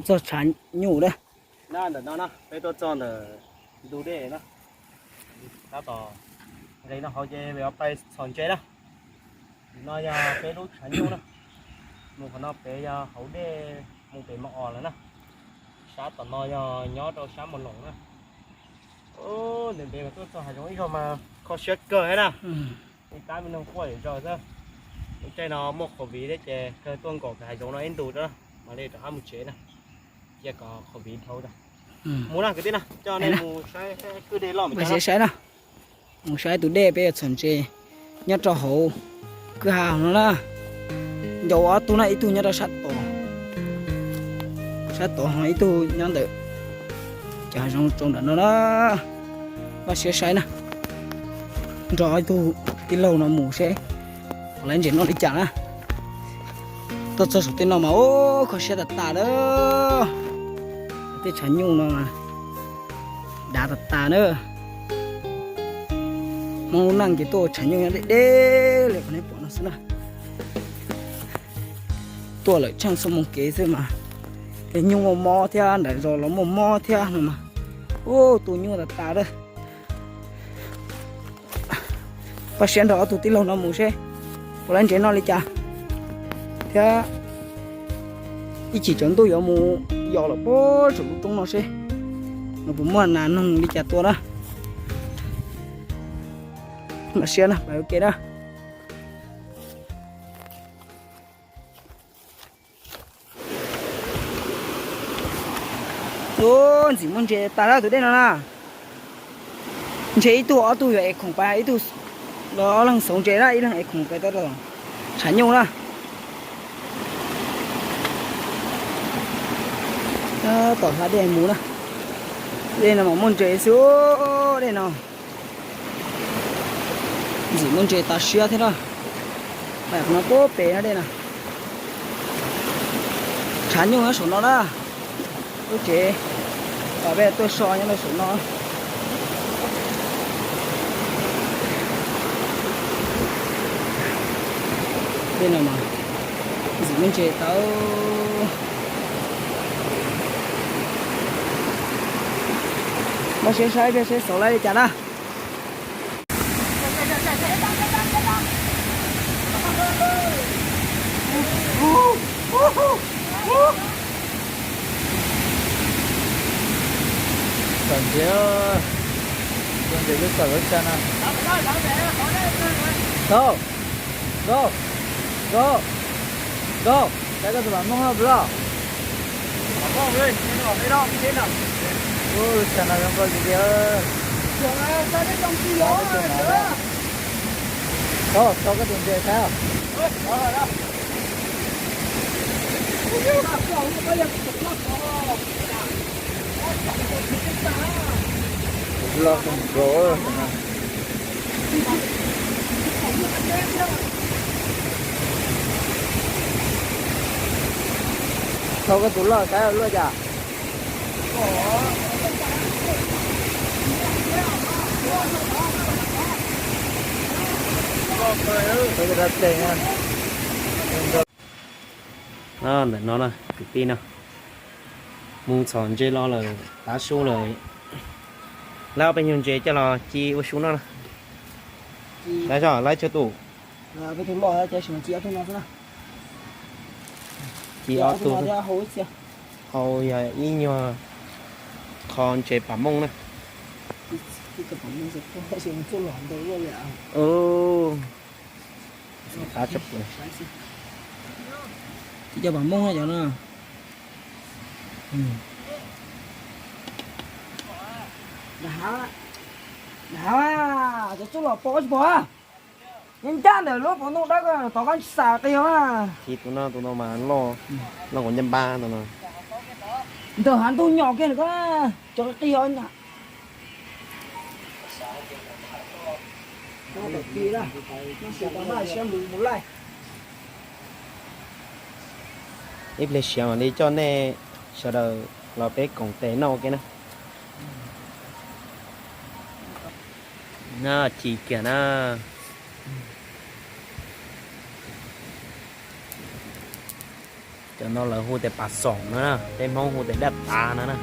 txog tshav nyuj na. Ntawm no na, peb tuaj txog ntawm ntug dej na. Tab tom nqis no hauv ces peb pais txhom ntses na. No yog peb lub tshav nyuj na. Mus qhov no pem yog hauv dej mus pem Mos Os lawm na. Sab tom no yog nyob rau sab Mos Loos na. Ntev ntev mas tuaj txog hav zoov ib zaug mas kho siab kawg thiab na. Ib pab me noog quaj zom zaws xwb. Lub caij no muaj covid thiab ces kawg tuaj nkaum pem hav zoov no ib ntus rau mam li rov qab mus tsev na. Cia kom covid dhau tag. Mus na kwv tij na, coj nej mus saib kwj dej loj mas saib na. Mus saib tus dej peb yuav txhom ntses nyob rau hauv kwj ha no na. Ncau ob tug na, ib tug nyob rau sab tod, sab tod ho ib tug nyob ntawm cov hav zoov tsaus nram no na. Npaj siab saib na, nrog ib tug tij laug no mus seb puas laib ntses noj li cas na. Tuaj txog saum tej no mas ua kho siab tas tas na. Tej tshav nyuj no dav tas tas na. Hmoob lub neej ces tuaj ua tshav nyuj nyob deb deb li qhov nej pom no xwb na. Tuaj lawm tsheej xuab moos kev xwb mas tej nyuj muaj mob thiab, nram zos los muaj mob thiab no mas. Ua tu nyuj tas tas lawm. Pab siab nrog ob tug tij laug no mus seb puas laib ntses noj li cas, thiab ib chim tsaus ntuj yuav mus yos lawm puag saum lub roob no seb no puas muaj nas noog li cas tua na. Mam siab na, pab ua ke na. Ub, ntxim muaj ntses tas lawm tus dej no na. Ntshe ib tug ob tug yuav ev khoom pais, ib tug los ob leeg xauv ntses na, ib leeg ev khoom pais tau rau tshav nyuj na. Tab tom hla dej mus na. Dej no mas muaj ntses xwb, dej no. Ntxim muaj ntses tas siab thiab na. Pais qhov no puag pem no dej no. Tshav nyuj nyob saum no na. Lub tsev uas peb tuaj so nyob rau saum no. Dej no mas ntxim muaj ntses tau. Npaj siab saib peb seb xauv laib li cas na. Txom ntses, txom ntses lub txom lub xya na. Nkauj, nkauj, nkauj, nkauj, saib koj tus pam mooj no pluj. Ub, lub xya no zoo nkauj tiag tiag. Tau, tau koj tus ntses saib. Loj kawg nkaus. Tau koj tus loj saib luaj cas. Ntawm no na kwv tij no, mus txhom ntses los lawm, tav su lawm. Lawv ob peb nyuag ntses coj los ci ua su noj na. Lawv tso, lawv tsawg tus? Ci ob tug. Hau yog ib nyuag qho ntses pam mooj na. Ib co pam mooj na cov no. Cov txuj lom pom tsis pom? Yeej ncaj ntawm lub pov ntoo dawb ko, tov koj tsis xam qig os. Tus no, tus no mas loj, loj nkaus ncej npab tus no. Ntawm hav ntug nyom kiag ko, cov qig os. Ib pliag siav mam li coj nej sawv daws los peb koom tes noj ua ke na. Na, ci kiag na. Cov no lawv hu tias pas xoom no na, peb Hmoob hu tias daj tav no na.